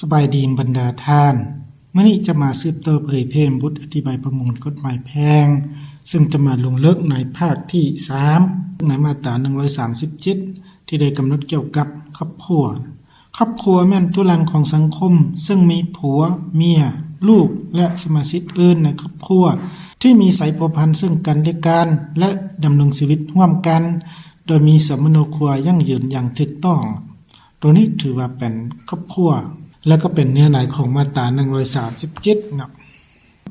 ສະບາຍດີບັນດາທ່ານ, ມື້ນີ້ຈະມາສືບຕໍ່ເຜີຍແຜ່ບົດອະທິບາຍປະມວນກົດໝາຍແພ່ງ, ເຊິ່ງຈະມາລົງເລິກໃນພາກທີສາມ ໃນມາດຕາໜຶ່ງຮ້ອຍສາມສິບເຈັດ ທີ່ໄດ້ກຳນົດກ່ຽວກັບຄອບຄົວ. ຄອບຄົວແມ່ນຕຸລັງຂອງສັງຄົມ, ເຊິ່ງມີຜົວ, ເມຍ, ລູກ ແລະ ສະມາຊິກອື່ນໃນຄອບຄົວ ທີ່ມີສາຍພົວພັນເຊິ່ງກັນແລະກັນ ແລະ ດຳລົງຊີວິດຮ່ວມກັນ ໂດຍມີສຳມະໂນຄົວຢັ້ງຢືນຢ່າງຖືກຕ້ອງ. ໂຕນີ້ຖືວ່າເປັນຄອບຄົວ ແລະ ກໍເປັນເນື້ອໃນຂອງມາດຕາໜຶ່ງຮ້ອຍສາມສິບເຈັດເນາະ.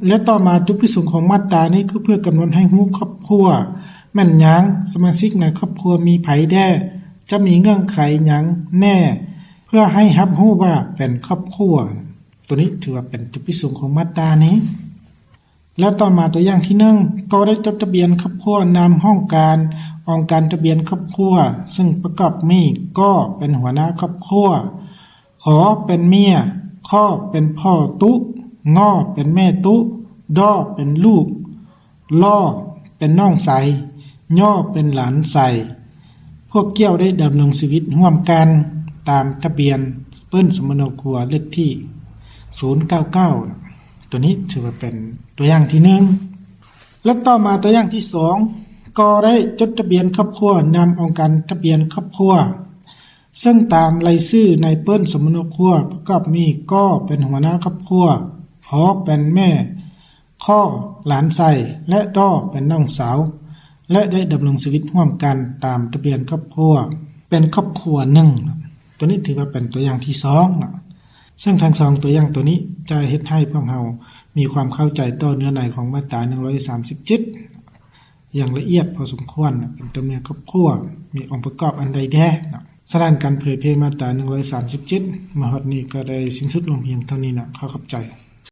ແລະ ຕໍ່ມາ ຈຸດປະສົງຂອງມາດຕານີ້ຄືເພື່ອກຳນົດໃຫ້ຮູ້ຄອບຄົວແມ່ນຫຍັງ, ສະມາຊິກໃນຄອບຄົວມີໃຜແດ່, ຈະມີເງື່ອນໄຂຫຍັງແດ່ ເພື່ອໃຫ້ຮັບຮູ້ວ່າເປັນຄອບຄົວ. ໂຕນີ້ຖືວ່າເປັນຈຸດປະສົງຂອງມາດຕານີ້. ແລ້ວຕໍ່ມາຕົວຢ່າງທີໜຶ່ງ, ກໍໄດ້ຈົດທະບຽນຄອບຄົວນຳຫ້ອງການ ອງການທະບຽນຄອບຄົວ ເຊິ່ງປະກອບມີ ກໍ ເປັນຫົວໜ້າຄອບຄົວ, ຂອ ເປັນເມຍ, ຂໍ ເປັນພໍ່ຕຸ, ງໍ ເປັນແມ່ຕຸ, ດໍ ເປັນລູກ, ລໍ ເປັນນ້ອງຊາຍ, ຍໍ ເປັນຫຼານຊາຍ. ພວກກ່ຽວໄດ້ດຳລົງຊີວິດຮ່ວມກັນຕາມທະບຽນເປີ້ນສຳມະໂນຄົວເລກທີສູນເກົ້າເກົ້າ. ໂຕນີ້ຖືວ່າເປັນຕົວຢ່າງທີໜຶ່ງ. ແລະ ຕໍ່ມາຕົວຢ່າງທີສອງ, ກໍໄດ້ຈົດທະບຽນຄອບຄົວນຳອງການທະບຽນຄອບຄົວ ເຊິ່ງຕາມລາຍຊື່ໃນເປີ້ນສຳມະໂນຄົວປະກອບມີ ກໍ ເປັນຫົວໜ້າຄອບຄົວ, ຂໍ ເປັນແມ່, ຂໍ ຫຼານຊາຍ ແລະ ດໍ ເປັນນ້ອງສາວ ແລະ ໄດ້ດຳລົງຊີວິດຮ່ວມກັນຕາມທະບຽນຄອບຄົວ ເປັນຄອບຄົວໜຶ່ງ. ໂຕນີ້ຖືວ່າເປັນຕົວຢ່າງທີສອງເນາະ. ເຊິ່ງທັງສອງຕົວຢ່າງໂຕນີ້ຈະເຮັດໃຫ້ພວກເຮົາມີຄວາມເຂົ້າໃຈຕໍ່ເນື້ອໃນຂອງມາດຕາໜຶ່ງຮ້ອຍສາມສິບເຈັດ ຢ່າງລະອຽດພໍສົມຄວນ, ເປັນຕົ້ນແມ່ນຄອບຄົວ ມີອົງປະກອບອັນໃດແດ່ເນາະ. ສະນັ້ນ ການເຜີຍແຜ່ມາດຕາໜຶ່ງຮ້ອຍສາມສິບເຈັດ ມາຮອດນີ້ກໍໄດ້ສິ້ນສຸດລົງພຽງເທົ່ານີ້ເນາະ. ຂໍຂອບໃຈ.